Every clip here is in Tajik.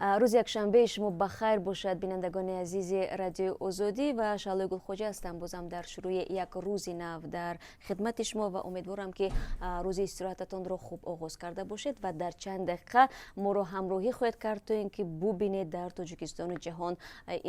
Рӯзи якшанбеи шумо ба хайр бошад, бинандагони азизи Радиои Озодӣ. Ва Шаҳлои Гулхоҷа ҳастам, бозам дар шурӯи як рӯзи нав дар хидмати шумо ва умедворам, ки рӯзи истироҳататонро хуб оғоз карда бошед ва дар чанд дақиқа моро ҳамроҳӣ хоҳед кард, то ин ки бубинед, дар Тоҷикистону ҷаҳон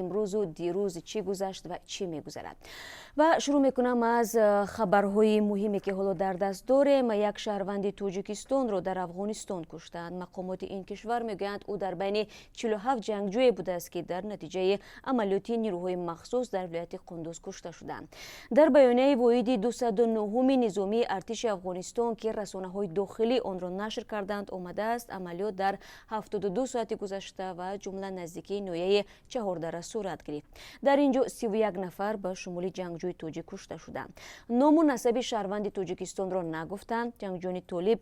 имрӯзу дирӯз чӣ гузашт ва чӣ мегузарад. Ва шурӯъ мекунам аз хабарҳои муҳиме, ки ҳоло дар даст дорем. Як шаҳрванди Тоҷикистонро дар Афғонистон куштанд. Мақомоти ин кишвар мегӯянд, ӯ дар байни 47 ҷангҷӯе будааст, ки дар натиҷаи амалиёти нирӯҳои махсус дар вилояти Қундуз кушта шуданд. Дар баёнияи воҳиди 209-уми низомии артиши Афғонистон, ки расонаҳои дохилӣ онро нашр карданд, омадааст: амалиёт дар 72 соати гузашта ва ҷумла наздикии ноҳияи Чаҳордара сурат гирифт. Дар ин ҷо 31 нафар, ба шумули ҷангҷӯи тоҷик, кушта шуданд. Ному насаби шаҳрванди Тоҷикистонро нагуфтанд. Ҷангҷӯёни толиб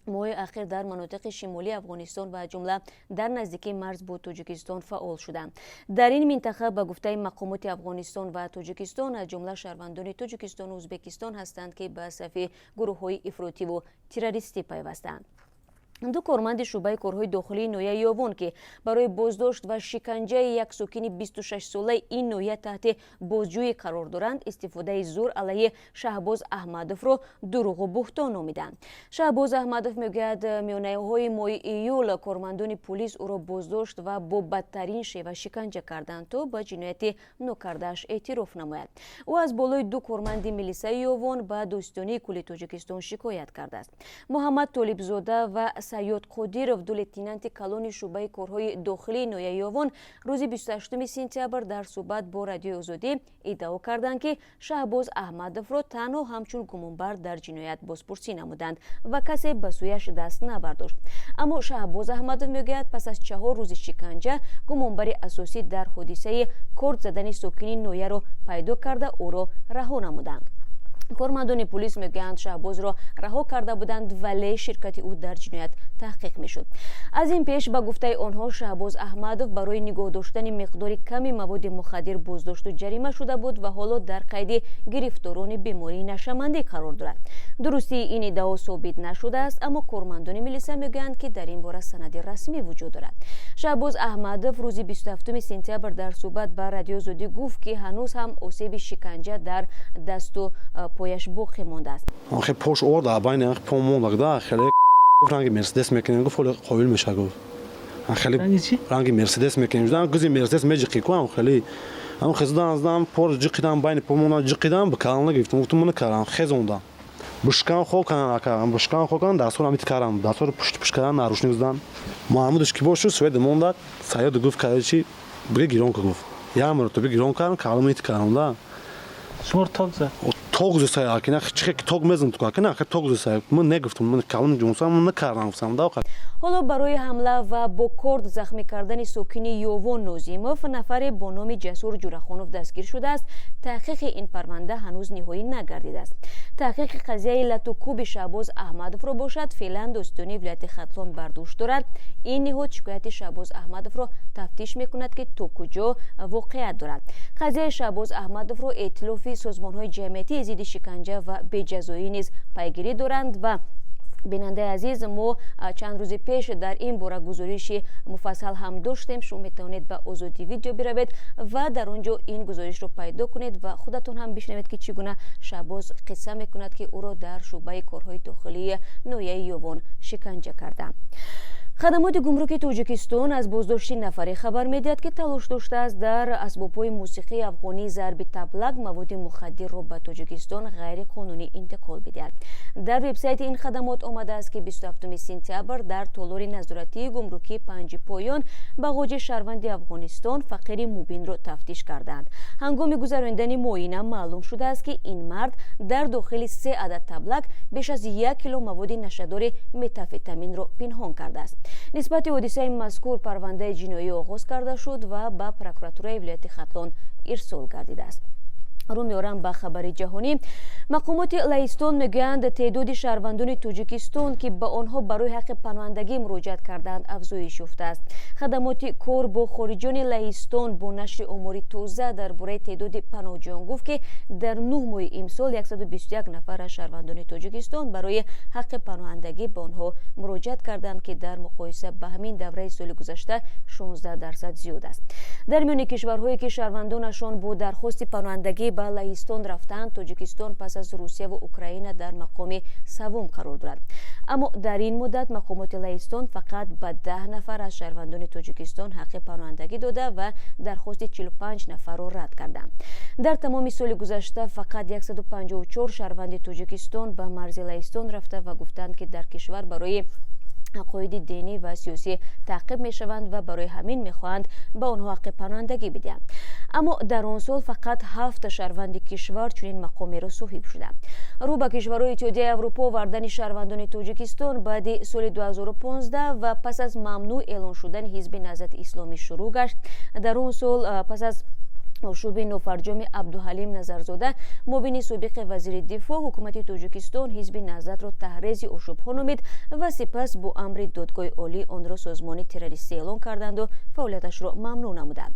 моҳи ахир дар манотиқи шимолии Афғонистон ва ҷумла дар наздикии марз бо Тоҷикистон фаъол шуданд. Дар ин минтақа, ба гуфтаи мақомоти Афғонистон ва Тоҷикистон, аз ҷумла шаҳрвандони Тоҷикистону Ӯзбекистон ҳастанд, ки ба сафи гурӯҳҳои ифротиву террористӣ пайвастанд. Ду корманди шӯъбаи корҳои дохилии ноҳияи Ёвон, ки барои боздошт ва шиканҷаи як сокини 26-солаи ин ноҳия таҳти бозҷӯӣ қарор доранд, истифодаи зӯр алайҳи Шаҳбоз Аҳмадовро дурӯғу буҳтон номиданд. Шаҳбоз Аҳмадов мегӯяд, миёнаҳои моҳи июл кормандони пулис ӯро боздошт ва бо бадтарин шева шиканҷа карданд, то ба ҷинояти нокардааш эътироф намояд. Ӯ аз болои ду корманди милисаи Ёвон ба Додситонии кулли Тоҷикистон шикоят кардааст. Муҳаммад Толибзода ва Саёд Қодиров, ду лейтенанти калони шӯъбаи корҳои дохилии ноҳияи Ёвон, рӯзи 28 сентябр дар суҳбат бо Радиои Озодӣ иддао карданд, ки Шаҳбоз Аҳмадовро танҳо ҳамчун гумонбар дар ҷиноят бозпурсӣ намуданд ва касе ба сӯяш даст набардошт. Аммо Шаҳбоз Аҳмадов мегӯяд, пас аз 4 рӯзи шиканҷа гумонбари асосӣ дар ҳодисаи корд задани сокини ноҳияро пайдо карда, ӯро раҳо намуданд. Кормандони пулис мегӯянд, Шаҳбозро раҳо карда буданд, вале ширкати ӯ дар ҷиноят таҳқиқ мешуд. Аз ин пеш, ба гуфтаи онҳо, Шаҳбоз Аҳмадов барои нигоҳ доштани миқдори ками маводи мухаддир боздошту ҷарима шуда буд ва ҳоло дар қайди гирифторони бемории нашъамандӣ қарор дорад. Дурустии ин иддао собит нашудааст, аммо кормандони милиса мегӯянд, ки дар ин бора санади расмӣ вуҷуд дорад. Шаҳбоз Аҳмадов рӯзи 27 сентябр дар суҳбат ба Радиои Озодӣ гуфт, ки ҳанӯз ҳам осеби шиканҷа дар дасту пояш боқӣ мондааст. Охе, пош овард, байни по мондагда хеле ранги Мерседес мекунем, гуфт, ҳоли қоил меша, гуфт, хеле ранги Мерседес мекунем, гузи Мерседес меҷиқи ку, хеле ам хездан здан пор ҷиқидам, байни по монда ҷиқидам, ба калон нагирифтам, гуфтам, мана калам хезондам, бушкан хокан, ака, бушкан хокан, дастор ҳамит карам, дастор пушт пушт кардан, наручник здан. Маҳмудаш ки бошу свет монда, Саёд гуфт, короче, биге гирон ка, гуфт, як маротиба гирон кардам, калам ит кардам да. Шуморо ток зад? Ток зесай, акина чихе ток мезан ту, акина ток зесай. Ман негуфтам, ман калам ҷунсам, ман накардам, гуфтам да. Ҳоло барои ҳамла ва бо корд захмӣ кардани сокини Ёвон Нозимов нафаре бо номи Ҷасур Ҷурахонов дастгир шудааст. Таҳқиқи ин парванда ҳанӯз ниҳоӣ нагардидааст. Таҳқиқи қазияи латукуби Шаҳбоз Аҳмадовро бошад, феълан додситонии вилояти Хатлон бар дӯш дорад. Ин ниҳод шикояти Шаҳбоз Аҳмадовро тафтиш мекунад, ки то куҷо воқеият дорад. Қазияи Шаҳбоз Аҳмадовро Эътилофи созмонҳои ҷамъиятии зидди шиканҷа ва беҷазоӣ низ пайгирӣ доранд. Ва, бинандаи азиз, мо чанд рӯзи пеш дар ин бора гузориши муфассал ҳам доштем. Шумо метавонед ба Озодӣ Видео биравед ва дар он ҷо ин гузоришро пайдо кунед ва худатон ҳам бишнавед, ки чӣ гуна Шаҳбоз қисса мекунад, ки ӯро дар шӯъбаи корҳои дохилии ноҳияи Ёвон шиканҷа карданд. Хадамоти гумруки Тоҷикистон аз боздошти нафаре хабар медиҳад, ки талош доштааст дар асбобҳои мусиқии афғонии зарби таблак маводи мухаддирро ба Тоҷикистон ғайриқонунӣ интиқол бидиҳад. Дар вебсайти ин хадамот омадааст, ки 27 сентябр дар толори назоратии гумрукии Панҷи Поён бағоҷи шаҳрванди Афғонистон Фақири Мубинро тафтиш карданд. Ҳангоми гузаронидани муоина маълум шудааст, ки ин мард дар дохили се адад таблак беш аз 1 кило маводи нашъадори метамфетаминро пинҳон кардааст. Нисбати ҳодисаи мазкур парвандаи ҷиноӣ оғоз карда шуд ва ба прокуратураи вилояти Хатлон ирсол гардидааст. Рӯ меорам ба хабари ҷаҳонӣ. Мақомоти Лаҳистон мегӯянд, теъдоди шаҳрвандони Тоҷикистон, ки ба онҳо барои ҳаққи паноҳандагӣ муроҷиат кардаанд, афзоиш ёфтааст. Хадамоти кор бо хориҷиёни Лаҳистон бо нашри омори тоза дар бораи теъдоди паноҳҷӯён гуфт, ки дар 9 моҳи имсол 121 нафар аз шаҳрвандони Тоҷикистон барои ҳаққи паноҳандагӣ ба онҳо муроҷиат карданд, ки дар муқоиса ба ҳамин давраи соли гузашта 16% зиёд аст. Дар миёни кишварҳое, ки шаҳрвандонашон бо дархости паноҳандагӣ ба Лаҳистон рафтаанд, Тоҷикистон пас аз Русия ва Украина дар мақоми саввум қарор дорад. Аммо дар ин муддат мақомоти Лаҳистон фақат ба 10 нафар аз шаҳрвандони Тоҷикистон ҳаққи паноҳандагӣ дода ва дархости 45 нафарро рад карданд. Дар тамоми соли гузашта фақат 154 шаҳрванди Тоҷикистон ба марзи Лаҳистон рафта ва гуфтанд, ки дар кишвар барои ақоиди динӣ ва сиёсӣ таъқиб мешаванд ва барои ҳамин мехоҳанд ба онҳо ҳаққи паноҳандагӣ бидиҳанд. Аммо дар он сол фақат ҳафт шаҳрванди кишвар чунин мақомеро соҳиб шуданд. Рӯ ба кишварҳои Иттиҳодияи Аврупо овардани шаҳрвандони Тоҷикистон баъди соли 2015 ва пас аз мамнӯъ эълон шудани Ҳизби Наҳзати Исломӣ шурӯъ гашт. Дар он сол пас аз ошӯби нофарҷоми Абдуҳалим Назарзода, муовини собиқи вазири дифоъ, ҳукумати Тоҷикистон Ҳизби Наҳзатро таҳрези ошӯбҳо номид ва сипас бо амри Додгоҳи Олӣ онро созмони террористӣ эълон карданду фаъолияташро мамнӯъ намуданд.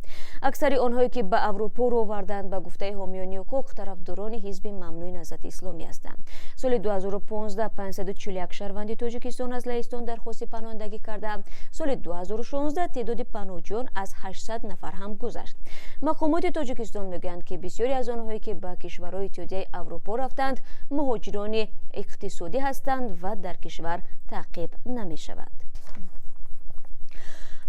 Аксари онҳое, ки ба Аврупо рӯ оварданд, ба гуфтаи ҳомиёни ҳуқуқ, тарафдорони ҳизби мамнӯи Наҳзати Исломӣ ҳастанд. Соли 2015 541 шаҳрванди Тоҷикистон аз Лаҳистон дархости паноҳандагӣ карданд. Соли 2016 теъдоди паноҳҷӯён аз 800 нафар ҳам гузашт. Мақомоти Тоҷикистон мегӯянд, ки бисёре аз онҳое, ки ба кишварҳои Иттиҳодияи Аврупо рафтанд, муҳоҷирони иқтисодӣ ҳастанд ва дар кишвар таъқиб намешаванд.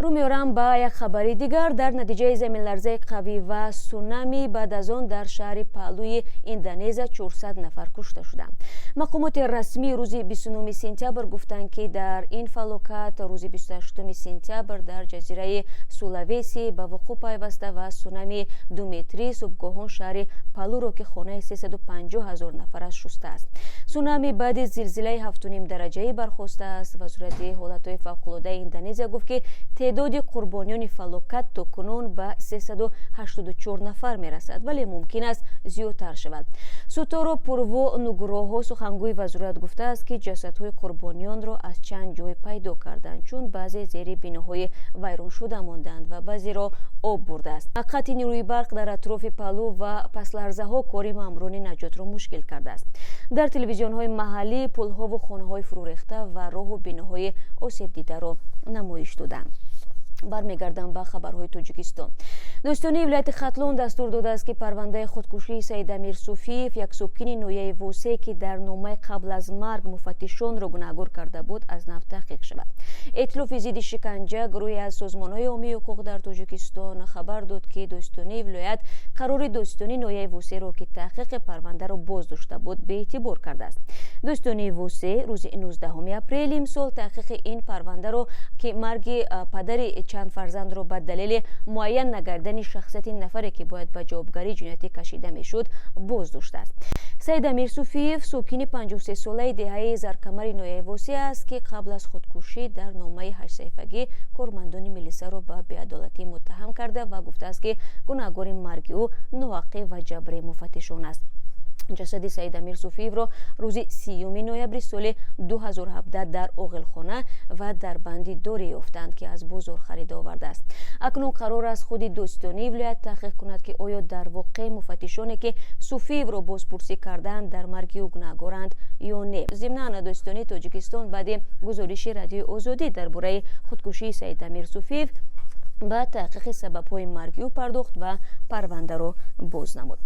Рӯ меорам ба як хабари дигар. Дар натиҷаи заминларзаи қавӣ ва сунами баъд аз он дар шаҳри Палуи Индонезия 400 нафар кушта шуданд. Мақомоти расмӣ рӯзи 29 сентябр гуфтанд, ки дар ин фалокат рӯзи 28 сентябр дар ҷазираи Сулавеси ба вуқӯъ пайваста ва сунами 2 метрӣ субҳгоҳон шаҳри Палуро, ки хонаи 350 ҳазор нафар аст, шустааст. Сунами баъди зилзилаи 7,5 дараҷаӣ бархостааст. Вазорати ҳолатҳои фавқулодаи Индонезия гуфт, ки теъдоди қурбониёни фалокат то кунун ба 384 нафар мерасад, вале мумкин аст зиёдтар шавад. Суторо Пурво Нугроҳо, сухангӯи вазорат, гуфтааст, ки ҷасадҳои қурбониёнро аз чанд ҷой пайдо карданд, чун баъзе зери биноҳои вайроншуда монданд ва баъзеро об бурдааст. Қатъи нерӯи барқ дар атрофи Палу ва пасларзаҳо кори маъмурони наҷотро мушкил кардааст. Дар телевизионҳои маҳаллӣ пулҳову хонаҳои фурӯрехта ва роҳу биноҳои осебдидаро намоиш доданд. Бармегардам ба хабарҳои Тоҷикистон. Додситонии вилояти Хатлон дастур додааст, ки парвандаи худкушии Саидамир Суфиев, як сокини ноҳияи Восе, ки дар номаи қабл аз марг муфаттишонро гунаҳгор карда буд, аз нав таҳқиқ шавад. Эътилофи зидди шиканҷа, гурӯҳе аз созмонҳои ҳомии ҳуқуқ дар Тоҷикистон, хабар дод, ки додситонии вилоят қарори додситонии ноҳияи Восеро, ки таҳқиқи парвандаро боз дошта буд, беэътибор кардааст. Додситонии Восе рӯзи 19 апрели имсол таҳқиқи ин парвандаро, ки марги падари чанд фарзандро ба далели муайян нагардани шахсияти нафаре, ки бояд ба ҷавобгарии ҷиноятӣ кашида мешуд, боз доштааст. Саидамир Суфиев сокини 53-солаи деҳаи Заркамари ноҳияи Восе аст, ки қабл аз худкушӣ дар номаи ҳаштсаҳифагӣ кормандони милисаро ба беадолатӣ муттаҳам карда ва гуфтааст, ки гунаҳгори марги ӯ ноҳаққӣ ва ҷабри муфаттишон аст. Ҷасади Саидамир Суфиевро рӯзи 30 ноябри соли 2017 дар оғилхона ва дар банди доре ёфтанд, ки аз бозор харида овардааст. Акнун қарор аст, худи додситонии вилоят таҳқиқ кунад, ки оё дар воқеъ муфаттишоне, ки Суфиевро бозпурсӣ кардаанд, дар марги ӯ гунаҳгоранд ё не. Зимнан, додситонии Тоҷикистон баъди гузориши Радиои Озодӣ дар бораи худкушии Саидамир Суфиев ба таҳқиқи сабабҳои марги ӯ пардохт ва парвандаро боз намуд.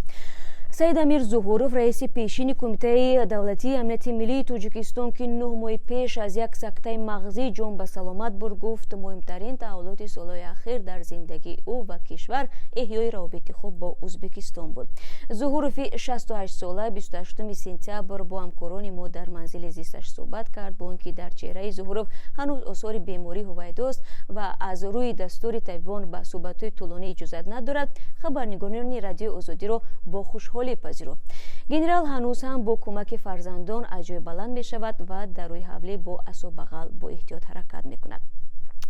Саидамир Зуҳуров, раиси пешини Кумитаи давлатии амнияти миллии Тоҷикистон, ки 9 моҳи пеш аз як сактаи мағзӣ ҷон ба саломат бурд, гуфт, муҳимтарин таҳаввулоти солҳои ахир дар зиндагии ӯ ва кишвар эҳёи равобити хуб бо Ӯзбекистон буд. Зуҳурови 68-сола 28 сентябр бо ҳамкорони мо дар манзили зисташ суҳбат кард. Бо он ки дар чеҳраи Зуҳуров ҳанӯз осори беморӣ ҳувайдост ва аз рӯи дастури табибон ба суҳбатҳои тӯлонӣ иҷозат надорад, хабарнигорони Радиои Озодиро бо хушҳолӣ пазируфт. Генерал ҳанӯз ҳам бо кӯмаки фарзандон аз ҷой баланд мешавад ва дар рӯи ҳавлӣ бо асобағал бо эҳтиёт ҳаракат мекунад.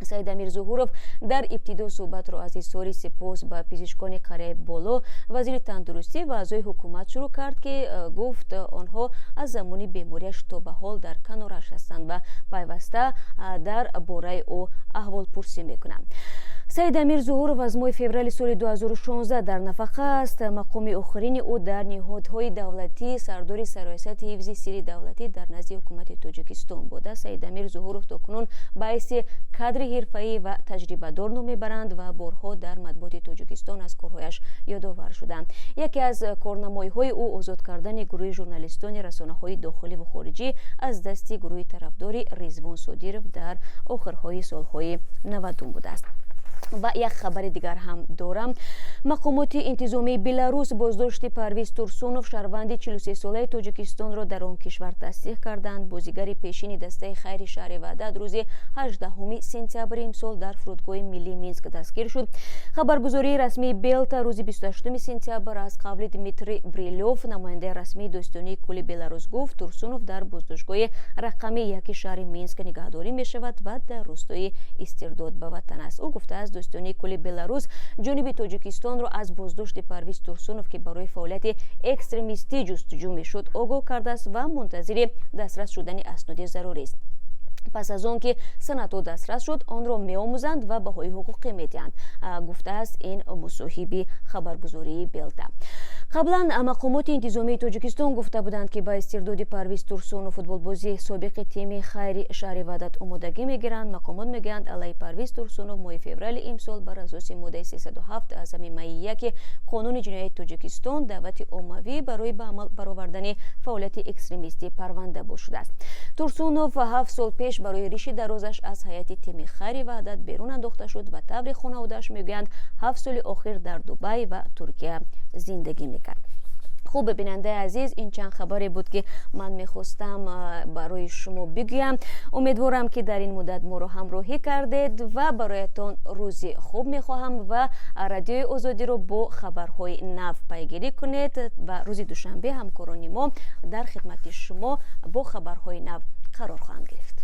Саидамир Зуҳуров дар ибтидо суҳбатро аз изҳори сипос ба пизишкони қарияи Боло, вазири тандурустӣ ва аъзои ҳукумат шурӯъ кард, ки гуфт, онҳо аз замони бемориаш то ба ҳол дар канораш ҳастанд ва пайваста дар бораи ӯ аҳволпурсӣ мекунанд. Саидамир Зуҳуров аз моҳи феврали соли 2016 дар нафақа аст. Мақоми охирини ӯ дар ниҳодҳои давлатӣ сардори Сарраёсати ҳифзи сирри давлатӣ дар назди ҳукумати Тоҷикистон буда. Саидамир Зуҳуров то кунун ба ҳайси кадри ҳирфаӣ ва таҷрибадор ном мебаранд ва борҳо дар матбуоти Тоҷикистон аз корҳояш ёдовар шуданд. Яке аз корнамоиҳои ӯ озод кардани гурӯҳи журналистони расонаҳои дохилӣ ву хориҷӣ аз дасти гурӯҳи тарафдори Ризвон Содиров дар охирҳои солҳои 90-ум будааст. Ва як хабари дигар ҳам дорам. Мақомоти интизомии Беларус боздошти Парвиз Турсунов, шаҳрванди 43-солаи Тоҷикистонро дар он кишвар тасдиқ карданд. Бозигари пешини дастаи Хайри шаҳри Ваҳдат рӯзи 18 сентябри имсол дар фурудгоҳи миллии Минск дастгир шуд. Хабаргузории расмии Белта рӯзи 28 сентябр аз қавли Дмитрий Брилёв, намояндаи расмии додситонии кулли Беларус, гуфт, Турсунов дар боздоштгоҳи рақами яки шаҳри Минск нигаҳдорӣ мешавад ва дар рустои истирдод ба ватан аст. Ӯ гуфтааст, додситонии кулли Беларус ҷониби Тоҷикистонро аз боздошти Парвиз Турсунов, ки барои фаъолияти экстремистӣ ҷустуҷӯ мешуд, огоҳ кардааст ва мунтазири дастрас шудани асноди зарурист. Пас аз он ки санадҳо дастрас шуд, онро меомӯзанд ва баҳои ҳуқуқӣ медиҳанд, гуфтааст ин мусоҳиби хабаргузории Белта. Қаблан мақомоти интизомии Тоҷикистон гуфта буданд, ки ба истирдоди Парвиз Турсунов, футболбози собиқи тими Хайри шаҳри Ваҳдат, омодагӣ мегиранд. Мақомот мегӯянд, алайҳи Парвиз Турсунов моҳи феврали имсол бар асоси моддаи 307 замимаи яки Қонуни ҷинояти Тоҷикистон, даъвати оммавӣ барои ба амал баровардани фаъолияти экстремистӣ, парванда боз шудааст. Турсунов 7 сол пеш барои риши дарозаш аз ҳайати тими Хайри Ваҳдат берун андохта шуд ва, тавре хонаводааш мегӯянд, 7 соли охир дар Дубай ва Туркия зиндагӣ мекард. Хуб, бинандаи азиз, ин чанд хабаре буд, ки ман мехостам барои шумо бигӯям. Умедворам, ки дар ин муддат моро ҳамроҳӣ кардед ва бароятон рӯзи хуб мехоҳам ва Радиои Озодиро бо хабарҳои нав пайгирӣ кунед ва рӯзи душанбе ҳамкорони мо дар хидмати шумо бо хабарҳои нав қарор хоҳанд гирифт.